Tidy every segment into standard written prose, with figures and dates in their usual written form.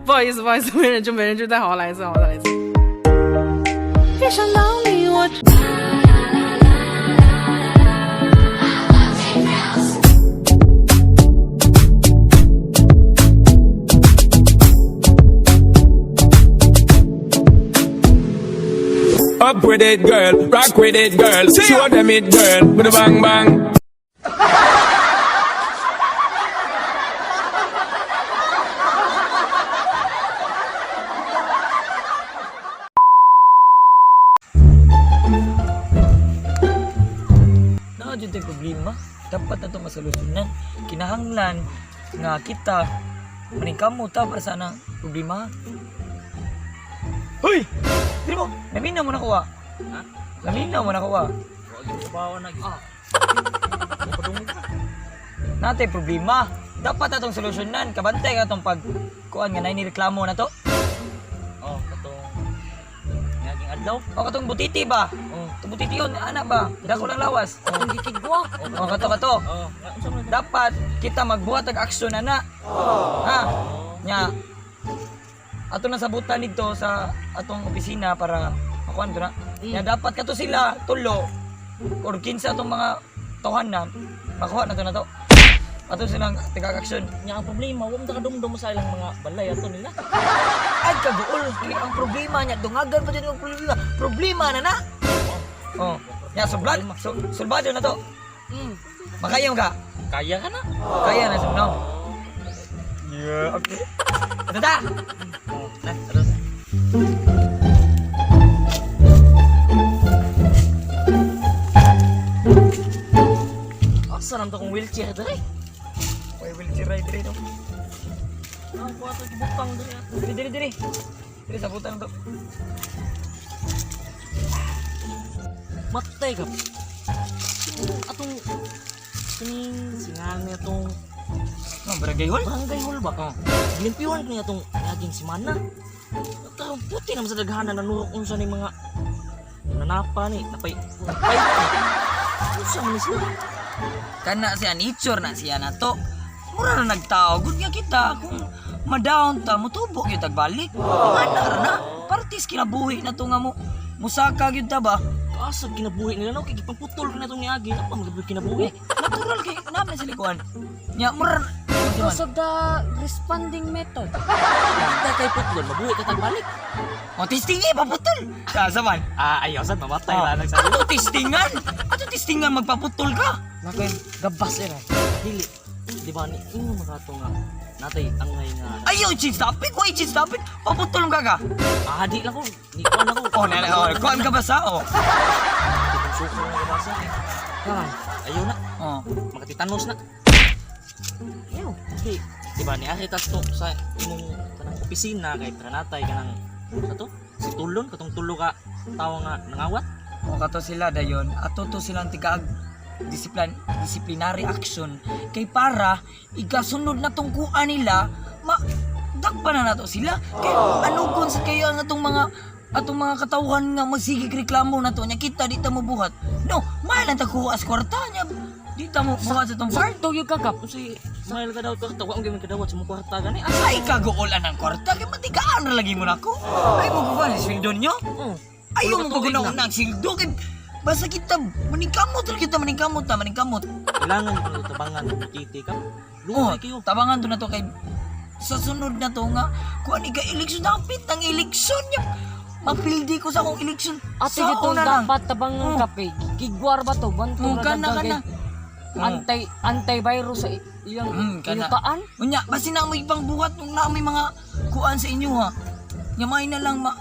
不好意思，不好意思，没忍住，没忍住，再好好来一次，好好再来一次。一想到你，我。 Up with it, girl. Rock with it, girl. Show them it, girl. With a bang bang. Naa jud tay problema. Dapat na ito masolusyonan. Kinahanglan nga kita maningkamot ta para sa anang problema. Hoy! Dili mo, naminaw mo na kuha. Ha? Naminaw mo na kuha. Ah. Natay problema. Dapat atong solusyonan. Kabantay ka atong pag kuan nga nay reklamo na to. Oh, katong ngaging adlaw. O katong butiti ba? Oh. Itong butiti yun, ana ba? Dako lang lawas. Katong gikigwa. O kato kato. Oh, nga unsa man Dapat kita magbuhat og aksyon ana. Ha? Nya ato na sabutan dito sa atong opisina para makuan to na. Nya dapat kato sila tulo or kinsa atong mga tawhan na makuha na to na to. Ato silang tigag-aksyon. Nya ang problema, wa man ta kadumdum sa ilang mga balay ato nila. Ay kaguol kay ang problema niya dungagan pa jud ang problema. Problema na na. Oh, nya sublad, sulbado na to. Makaya mo ka? Kaya ka na. Kaya na no. Yeah, okay. Ato ta. Oh, na, ato. Asa naman to kong wheelchair dere? Uy, wheelchair ride diri no. Ang kuha to gibutang dere. Diri diri diri. Diri sa butang to. Matay ka. Atong kining singal niya atong Oh, barangay hall. barangay hall ba? Oh. Gilimpiwan ko niya itong naging simana. Karon puti naman sa daghanan na nurok unsa ni mga nanapa ni, napay napay. Unsa man ni sila? Kana siya nature na siya na to. Mura na nagtao gud nga kita kung ma-down ta motubo gyud tag balik. Ana ra na. Partis kinabuhi na to nga mo. Musaka gyud ta ba? Asa kinabuhi nila no kay gipangputol ko na itong niagi, napa man kinabuhi. Natural kay naman sila kuan. Nya mura na- Because of the responding method. Kita kay putlon, mabuhi ka tag balik. Oh, testing eh, paputol. Sa man. Ah, ayaw sad mamatay Oh. ra nagsabi. Ato testingan. Ato testingan magpaputol ka. Nakay gabas era. Dili. Di ba ni ingon mga to nga natay angay nga. Ayaw, change topic. Why change topic? Paputol ka ka. Ah, di lang ko. Ni kuan ako. Oh, na, oh, kuan ka ba sa? Oh. Suko na gabasa. Ah, Ayaw na, Oh. makatitanos na. Ayaw. Di, di ba ni Aritas to sa imong kanang opisina kay Tranatay kanang sa to si Tulon katong tulo ka tawo nga nangawat. O kato sila dayon, ato to silang tigaag discipline disciplinary action kay para igasunod na tong kuan nila ma dakpa na nato sila kay anugon sa kayo ang atong mga katawhan nga magsigig reklamo na to nya kita di ta mo buhat no mahal ang tagkuha sa kwarta nya di ta mo buhat sa tong part sakto yung kakap. Unsay smile ka daw to wa ang kadawat sa mong kwarta gani. Asa? ay kaguol ang kwarta kay matigaan ra lagi mo nako ay mo kuha sa sweldo nyo. Oh. Ayaw Wala mo ka tuig paguna na ang sildo kay basta kita maningkamot ra kita maningkamot ta maningkamot. Kailangan ko tabangan og titi ka. Oh, Luoy kayo. tabangan to na to kay sa sunod na to nga kuan ka eleksyon dapat ang eleksyon niya. Mapildi ko sa akong eleksyon. Ate Sa dito una lang. dapat tabangan Oh. kape. Gigwar ba to? Bantog Oh, na kana dagdag kana. kay Anti antivirus sa iyang Kana. iyutaan. Unya, basi na mo ibang buhat nung na may mga kuan sa inyo ha. Nya may na lang ma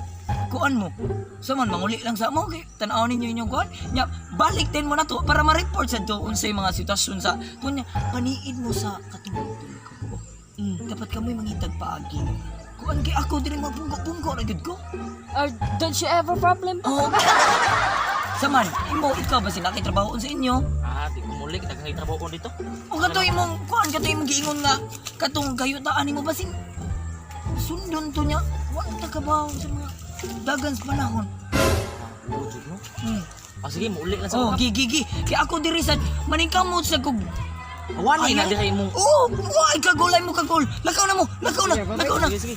kuan mo. Sa man manguli lang sa mo kay tan-aw ninyo inyong kuan. Nya balik din mo na to para ma-report sa to unsay mga sitwasyon sa kunya paniid mo sa katulog ka ko. Dapat kamoy mangitag paagi. Kuan kay ako diri mapungko-pungko ra gyud ko. Don't you ever problem? Oh, sa man, imo ikaw ba sila kay trabaho sa inyo? Ah, di ko muli daghang trabaho ko dito. O kato imong kuan kato imong giingon nga katong kayutaan nimo basin sundon to niya wa ta kabaw sa mga dagan sa panahon. Ah, wujud no. Ah, sige, muli lang sa Oh, mga gi gi gi. Kay ako diri sa maningkamot sa kog Wani na diri imong. Oh, why kagulay mo kagul. Lakaw na mo, lakaw na, lakaw na. Sige, sige.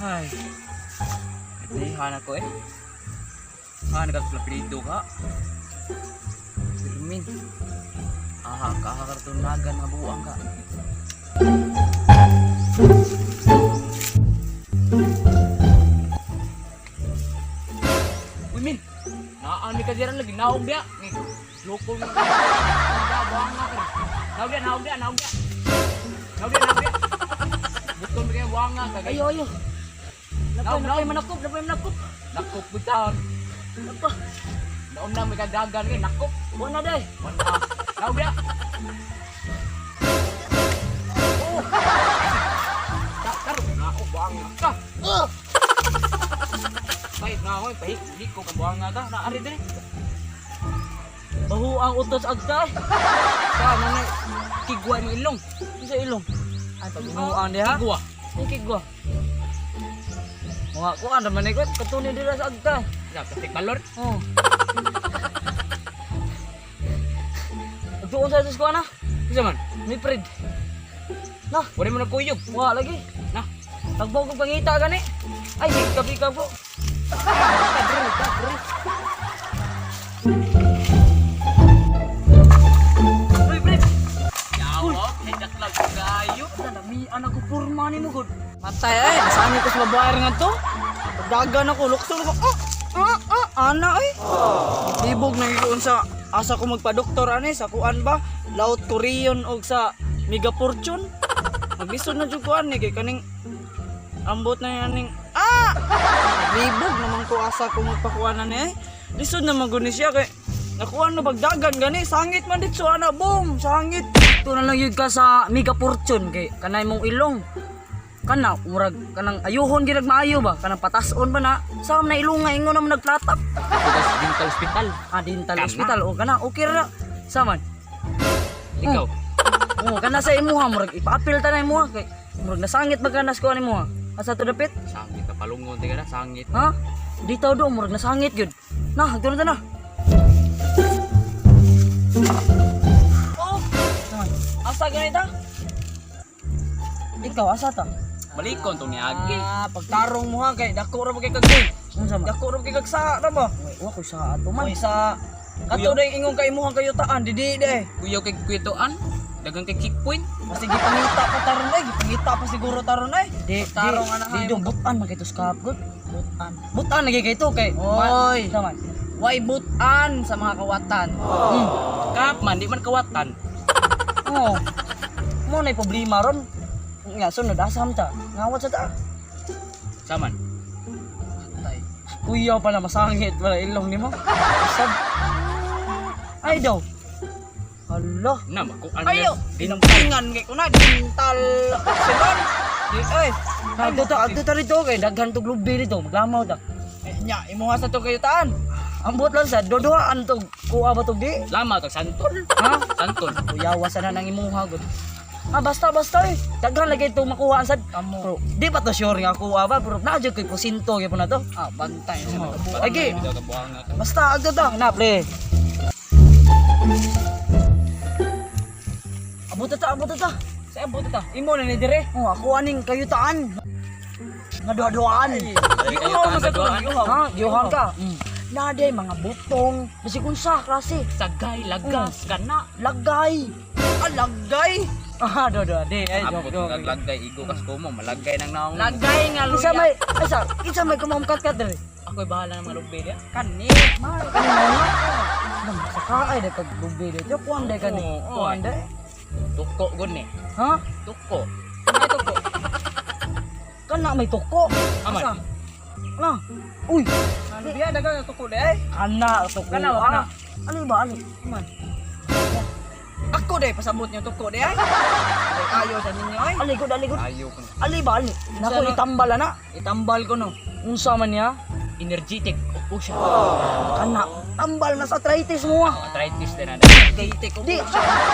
Ay. Naihan ako eh. Ha, nagkaklapilido ka. Pirmin. Aha, kahakartunagan na buang ka. Uy, min. Naan ni kadiran lagi naog dia. Ni. Loko mo. Buang nga ka. Naog dia, naog dia, naog dia. Naog dia, naog dia. Butol mo kayo buang nga ka. Ayo ayo. Naog, Napay naog. manakop, napay manakop. Nakop bitaw. Napa. Naon na may kadagan kay nakop. Wa na day. Wala. Naog dia. Oh. Karo na buang nga ka. Pahit na ako, pahit. Hindi ko kabuang nga ka. Naari din. Bahu ang utos agta. Sa nanay, kigwa mo ilong. Sa ilong. Ay pagbuhuan diha. Kigwa. Ang kigwa. Mga kuan raman ni katuni dira sa agta. Na, plastic balor. Oh. Doon sa atos ko na. Isa man. Ni Fred. Na, Wala mo nagkuyog. wa lagi. Na. Tagbaw kong pangita gani. Ay, sige kapi ka po. Uy, Fred. Yawo, kay daklag kayo. Dami anak ko purma ni mo gud. Matay ay, nasani ko sa babae nga to. Dagan ako, lukso ko. Oh, ah, ah, ana ay. Libog na gikuon sa asa ko magpa-doktor ani sa kuan ba? Laut Korean og sa Mega Fortune. Maglisod na jud ko ani kay kaning ambot na yaning ah! Libog naman ko asa ko magpakuan ani ay. Lisod na man gud ni siya kay nakuan na bagdagan gani sangit man ditso ana, boom sangit. Ito na lang yun ka sa Mega Fortune kay kanay mong ilong. Kana murag kanang ayuhon gid maayo ba kanang patason ba na sa na ilong nga ingon naman nagplatap. Bukas dental hospital. Ah, dental hospital o kana okay ra. Saman. Ikaw. Oh, kana sa imuha murag ipa-appeal ta na imuha kay murag nasangit ba kana sa kuan imuha. Asa to dapit? Sangit na palungon tiga na, sangit. Ha? Dito do murag nasangit gyud. Na, hagdo na ta na. Oh, Saman. asa ganita? Ikaw asa ta? Balikon tong niagi. Ah, pagtarong mo ha kay dako ra ba kay kag Unsa man? Dako ra ba kay kag saa ra ba? Wa ko sa ato man. May sa kato dai ingon kay imuhang kayutaan didi dai. Kuyaw kay kwitoan. Dagang kay kick point. Kasi gipangita pa taron ay, gipangita pa siguro taron ay. Di, di, Pagtarong ana di do butan man kay to sa gud. Butan. Butan lagi kay to kay. Oy. Saman. Way butan sa mga kawatan. Kap man, di man kawatan. Oo. Mo na problema ron. Nga sunod asam ta. Ngawat sa ta. Saman. Patay. Kuyaw pa na masangit wala ilong nimo. Sab. Ay daw. Hala. Na makuan. Ayo, dinampingan kay kuna dental oxidon. Di ay. Agdo ta rito kay daghan tog lubi dito, maglamaw ta. Eh, nya imuha sa to kayutaan. Ambot lang sa dodohaan tog kuha ba tog di? Lama tag santol. Ha? Santol. Kuyawa sana nang imuha gud. Ah, basta basta eh. Daghan lagi itong makuha sad. Kamo. Pero di pa to sure nga kuha ba pero naa jud koy porsyento gyud po na to. Ah, bantay sa mga buang. Lagi. Bitaw ka buhang nga ka. Basta agdo ta na pre. Abot ta, abot ta. Sa abot ta. Imo na ni dire. Oh, ako aning kayutaan. Nga duha-duhaan. Giuhaw man sa to, giuhaw. Ha, giuhaw ka. Mm. Naday mga butong, bisig unsa klase, Sagay, lagas, kana. lagay. Ah, lagay. Ah, do do di ay Abot joke joke. naglagay igo kas ko mo, malagay nang naong. Lagay nga Isa luya. may isa, isa may kumamkat-kat diri. Ako'y bahala ng mga lubi niya. Kani. Mar, ano nga? Nang saka ay dai kag lubi dito. Kuan dai kani. Oo, Kuan dai. Tuko gud ni. Ha? Tuko. Ay tuko. Kana may tuko. Aman. Asa? Na. Uy, Ano biya dagang nga tuko dai? kana tuko. Kana ba, kana? Ah. Ano ba ano? Man. Ako dai pasabot niyo tuko dai. Ay Ay, ayo sa ninyo ay. Aligod, aligod. Ayo ko. Ali ba ali? Nako na? itambal na. Itambal ko no. Unsa man niya? Energetic potion. Kana tambal na sa arthritis mo ah. Arthritis din na. Energetic Di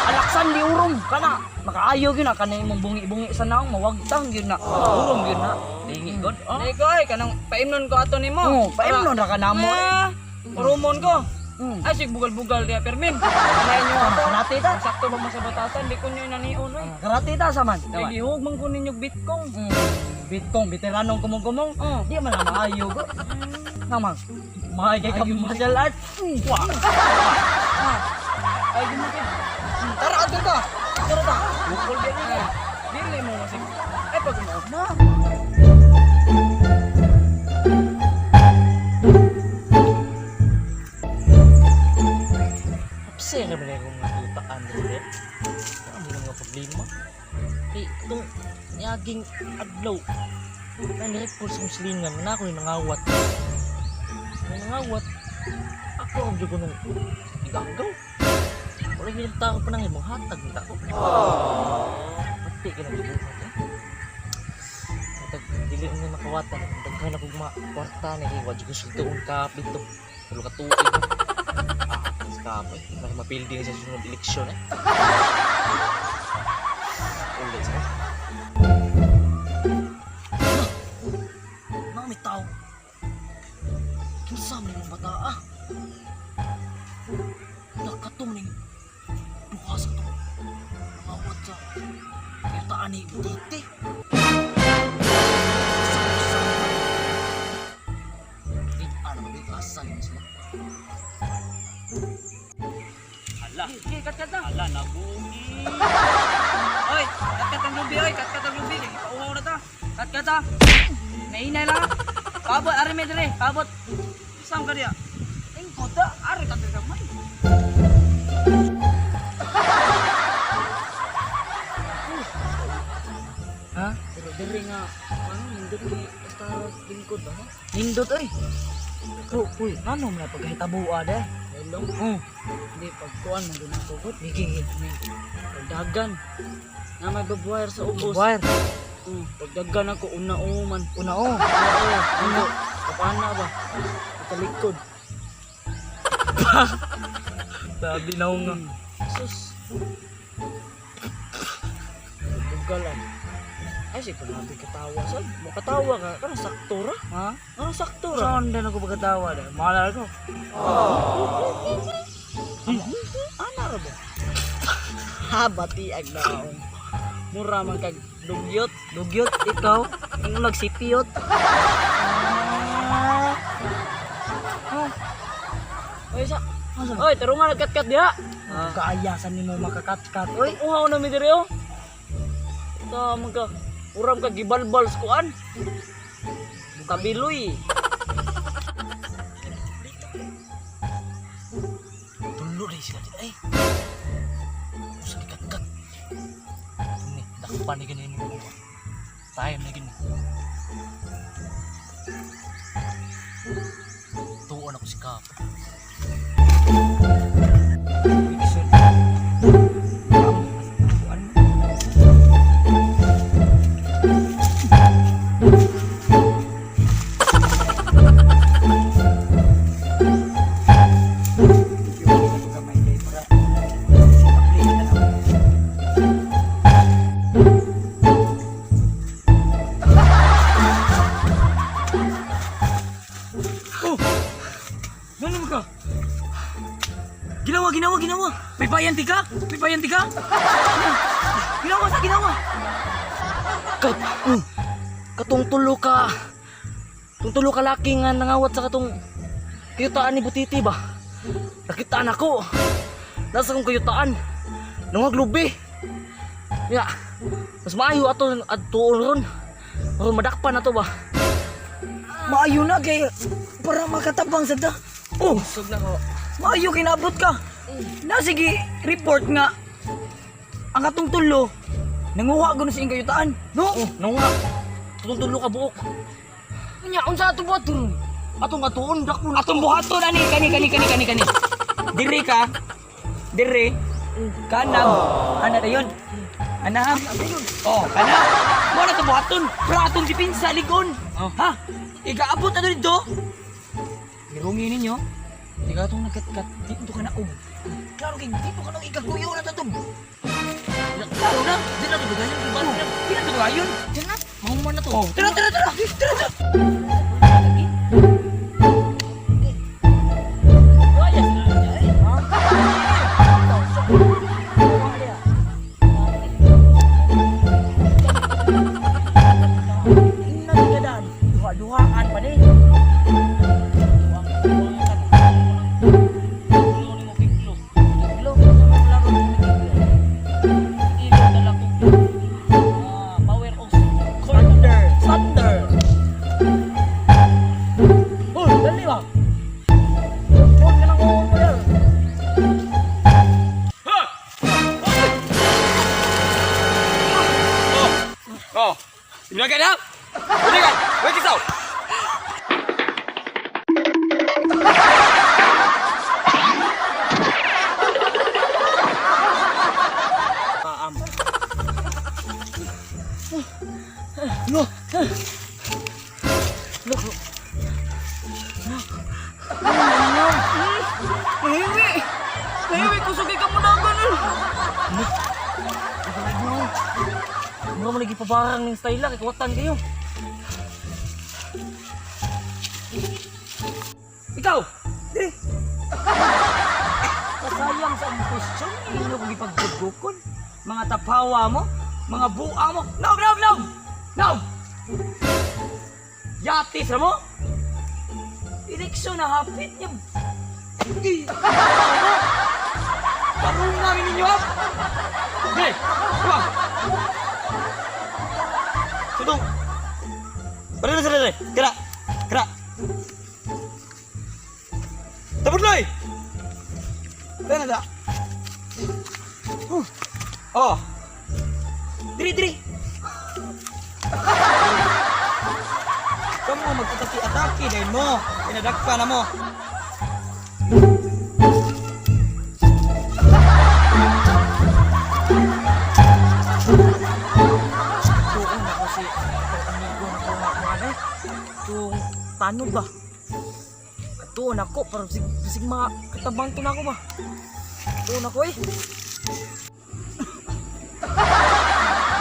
alaksan di urom kana makaayo gyud na kana imong bungi-bungi sa naong mawagtang gyud na. Urom gyud na. Tingi god. Oh. Dili ko ay kanang paimnon ko ato nimo. Oh, paimnon ra ka namo. Ah, Urumon ko. Mm. Ay sig bugal-bugal diya permin. Kanain nyo ato. Karate ta. Sakto ba mo sa batasan? Di ko nyo nanion oy. Karate ta sa man. Kay gihug man ko ninyo bitkong. Mm. Bitkong veteranong kumong-kumong. Oh. Di man na maayo ko. Naman. Maay kay ka martial art. Mm. Wa. Ay gumutin. Tara adto ta. Tara ta. Bukol di ni. Dili mo masig. Ay pag umuot na. Apse ra man akong mga tutaan diri. Ang mga problema. Kay itong niaging adlaw na nirecord sa kong silingan na ako yung nangawat. Nang nangawat, ako ang jugo nung igagaw. Wala yung tao pa nang imong hatag ng tao. Pati ka nagbuhat eh. Matag, dili na makawatan. Daghan ako mga kwarta na kay wadyo ko sultuon ka dito. Tulo ka tuig. Ah, sa kapoy. Para mapildi sa sunod eleksyon eh. Ulit sa. Nang may tao. Kinsa man imong bata ah. Nakatong ning duha sa to. Nangawat sa yutaan ni Butite. Sa-sa. Di, ano ba dito? Asa yun sila? Ala, Sige, kat-kat na. ala, nabugi. Oy, kat-kat ang lubi oy, kat-kat ang lubi. Kay pauhaw na ta. Kat-kat ta. Nahinay lang. Pabot ari me dire, pabot. Saan ka diya? Ingkod ta, ari ka diri gamay. Ha? Pero diri nga ano nindot kay basta lingkod ba? Nindot oy. Pero uy, ngano man na pagkahitabua de? Hello. Oh, Hindi pagkuan man dun ang tugot. gigi. Pagdagan. Na may babuhayar sa ubos. Wire. Pagdagan ako una o man. Una oh. Una o. Una. Kapana ba? Italikod. Sabi na nga. Sus. Bugal ah. Ay, si kunabi katawa. Saan? Mo katawa ka. Kanang sakto ra? Ha? Kanang sakto ra? Saan din ako pagkatawa de? Mahal ko. Ana ra ba? Ha, batiag na akong. Mura man kag dugyot. Dugyot ikaw, ingon nagsipiyot. Oy, sa. Oy, tarungan nagkatkat diha. Ah. Kaayasan nimo makakatkat oy. Uhaw na mi diri oh. Ta man ka. Uram ka gibalbal sa kuan. Kabiloy. Tulo rin sila dito. Ay! Usa gikat-kat. Ni, dakpan ni ganyan mo. Time na ganyan. Tuon ako si Kap. Ganun ka. Ginawa, ginawa, ginawa. May payanti ka? May payanti ka? Ginawa sa ginawa. Kat, katong tulo ka. Tong tulo ka laki nga nangawat sa katong kayutaan ni Butiti ba? Nakitaan ako. Nasa kong kayutaan. Nangaglubi. Ya, mas maayo ato adtuon ron. Ron madakpan ato ba? Maayo na kay para makatabang sa ta. Oh, Sug na ko. maayo kinabot ka. Na sige report nga ang katong tulo nanguha gano sa iyong kayutaan. No? Oh, nunga. Katong tulo ka buok. Nya unsa ato buhaton? Atong atuon dakpon. Atong buhaton ani kani kani kani kani kani. Dire ka. Dire. Kanang ana dayon. Ana ha? Oh, kana. Mo na to buhaton. Pra atong dipinsa ligon. Ha? Igaabot ato dito. Hirungi ninyo. Di ka itong nagkat-kat, dito ka na og. Klaro kay dito ka nang ikaguyo na to. Klaro na. Di na to dugayon, di ba? Di na to dugayon. Diyan na. Mahuman na to. Oh, tara, tara, tara. Tara, tara. Duha-duhaan pa ni. Thunder! Thunder! Uy, dali ba? Huwag ka nang uwan mo yan. Oh, Ibigay na! Ibigay! Wait, isaw! Nahiwi! Nahiwi, kusugay ka mo dagan eh. Mura mo lagi pabarang ng style lang, ikuwatan kayo. Ikaw! Dire! Kasayang sa among question, inyo kong ipaggugukon. Mga tapawa mo, mga buang mo. Naog, naog, naog! Naog! Yatis na mo! Eleksyon na hapit niya. Ay, tapawa mo! Barong namin ninyo, ha? Dire! Diba? Sudong! Bari na sila, Kira! Kira! Tabudloy! Kaya na da. Oh! Dire, dire! Kamu magtataki-ataki dahil mo. Pinadakpa na mo. Tuon ako si itong amigo na ko nga kuhan eh. Itong tanod ba? Tuon ako, pero bisig, bisig makatabang to na ako ba? Tuon ako eh.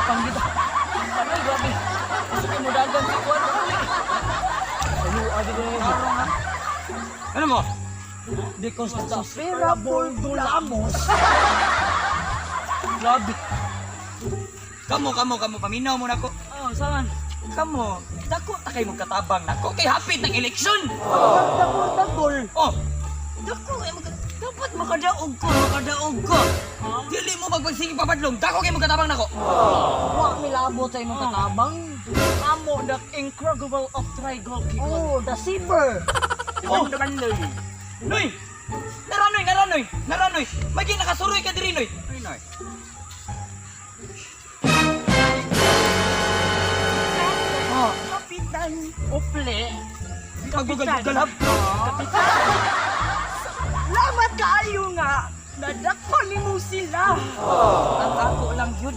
Panggita. Ano, grabe. Gusto ko mo dagan si Juan. Sayo, adi ko na yun. Ano mo? Because the Sferable Dulamos. Grabe. Kamu, kamu, kamu. Paminaw mo na ko. Oh, saan? Kamu, dako ta kay mong katabang nako kay hapit ng eleksyon. Dagol, dagol. Oh, Dako, eh, dapat makadaog ko, makadaog ko. dili mo magpagsige papadlong. Dako kay mong katabang nako. Wa milabot sa imong katabang. Amo the incredible of Trigol Kikot. Oh, the silver. Oh, Noy! Naranoy, naranoy, naranoy. Magi nakasuroy ka diri, Noy. Noy, Noy. Oh, Kapitan Ople. Kagugal galab. Salamat kaayo nga. Nadakpan nimo sila. Ang ako lang yun,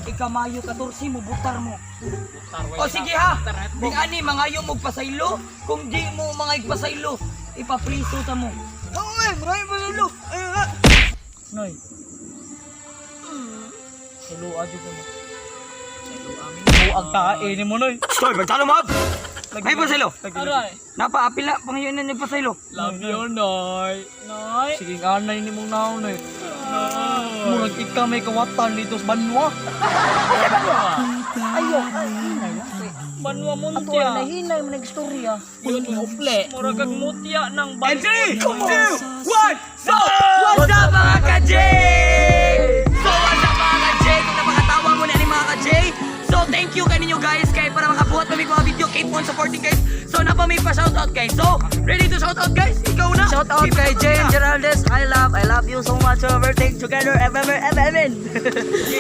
ika Mayo 14 mo butar mo. O sige ha. Bing ani mangayo mo pasaylo, kung di mo mga igpasaylo, ipapriso ta mo. Oy, maraming pasaylo. Ay, ah. Noy. Hello, adyo ko na. Ang tae ni mo, Noy. Stoy, magtalo mo. May pasaylo. Aray. Napaapila pangayon na nagpasaylo. Love you, Noy. Noy. Sige nga, anay ni mong naon, Noy. Murag ikaw may kawatan dito sa Banwa. Ayo, ay, hinay lang. kay. Banwa Ato Muntia. ay nahinay mo nagstorya. Yun, uple. Murag kag mutya ng And 3, 2, 1, so, what's up mga ka-J? So, what's up mga ka-J? Kung napakatawa mo na ni mga ka-J, so thank you kaninyo guys kay para makabuhat kami mga video. Keep on supporting guys. So, napa may pa shoutout guys. So, ready to shoutout guys? Ikaw na. Shout out kay Jane Geraldes. I love you so much. Everything together, ever, ever, ever.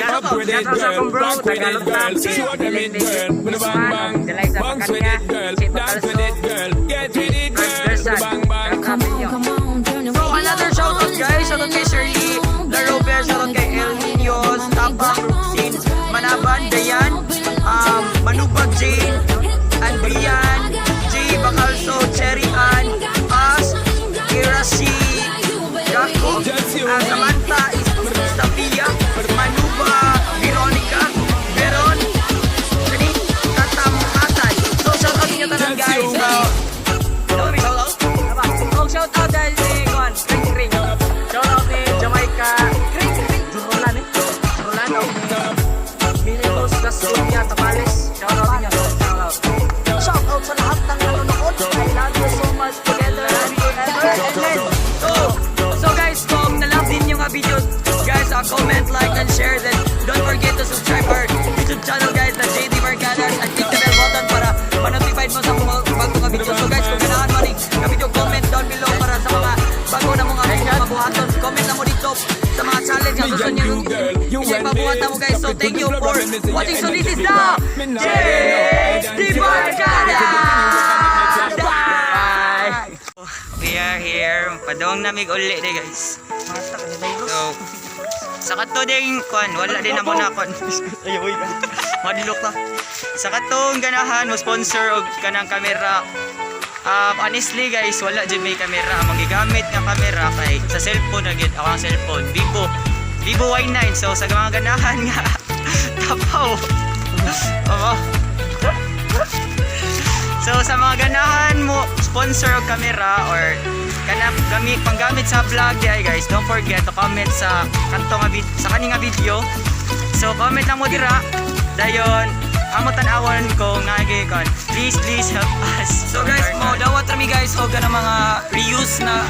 Up with it, girl. Rock with it, girl. Show them it, girl. With a bang bang. Bounce with it, girl. Dance with it, girl. Get with it, girl. With a bang bang. Come on, come on, turn the So, another shoutout guys. Shoutout kay Shirley Larobe. Shoutout kay El Nino, Tapang, Roxin, Manaban, Dayan, Manubag Jane, Andrian, J. Bacalso, Cherry Ann, lang, guys. You. So, shout out. Oh, shout out dahil ni Kuan, Ring Ring. Shout out ni Jamaica. Ring Ring. Jurolan eh. Jurolan o ni Militos Gasonia Tapales. Shout out niya. Shout out. Shout out sa lahat ng nanonood. I love you so much together and forever. And then, So guys, kung na-love din yung video, guys, comment, like, and share. Then don't forget to subscribe our YouTube channel, guys, the JD Mercadas, and click the bell button para ma-notified mo sa mga bago nga video. So guys, kung ganahan mo ning nga video, comment down below para sa mga bago na mga mga buhaton. Comment na mo dito sa mga challenge nga gusto niyo ipabuhat na mo, guys. So thank you for watching. So this is the JD Mercadas! Bye! We are here. Padong namig uli di, guys. So, sa kato ding kwan, wala din na mo na kwan. Ayaw ka. Madlok ta. Sa katong ganahan mo sponsor og kanang kamera. Honestly guys, wala jud may kamera. Ang gigamit nga kamera kay sa cellphone na gyud, ako ang cellphone, Vivo. Vivo Y9. So sa mga ganahan nga tapaw. Oo. So sa mga ganahan mo sponsor og kamera or kanang gamit panggamit sa vlog di ay guys, don't forget to comment sa kanto nga sa kani nga video. So comment lang mo dira. Dayon amo tan-awon ko nga kon. Please, please help us. So guys, mo dawat rami guys og kanang mga reuse na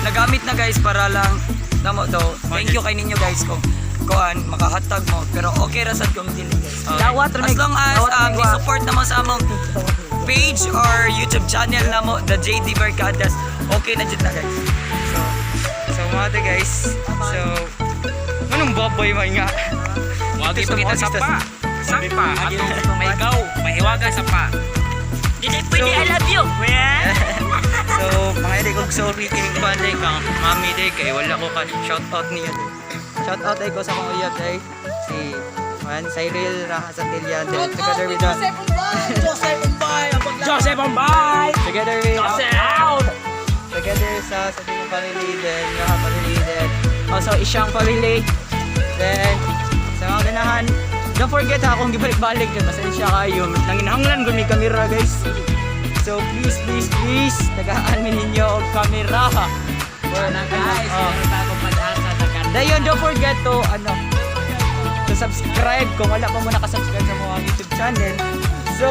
nagamit na guys para lang namo to. Thank you kay ninyo guys kung kuan makahatag mo, pero okay ra sad kung dili, guys. Okay. Dawat rami. As long as Dawat rami. I-support na mo sa among page or YouTube channel na mo, the JD Mercadas, okay na jud na, guys. So mga to guys. So manong baboy man nga. Wagi pa kita sa pa. Sa pa. Atong may gaw. Mahiwaga sa pa. Dili pwede, I love you. So, mga hindi kong sorry kay kuan day kang mami day kay wala ko kan shout out niya day. Shout out ay ko sa akong uyab day si Juan Cyril Raha Santillan then together with the Joseph Umbay! Joseph Umbay! Ang pagla- Joseph Bombay! Together with Joseph! Together sa tingong family, then Raha family, then also Isyang family, then sa mga ganahan, don't forget ha akong gibalik-balik dyan, pasensya kayo, nanginahanglan ko may kamera, guys. So please, please, please, tagaan mi ninyo og kamera. Na guys, Oh. meron pa akong pag-asa sa kanila. Dayon, don't forget to, ano, to subscribe kung wala pa mo nakasubscribe sa mga YouTube channel. So,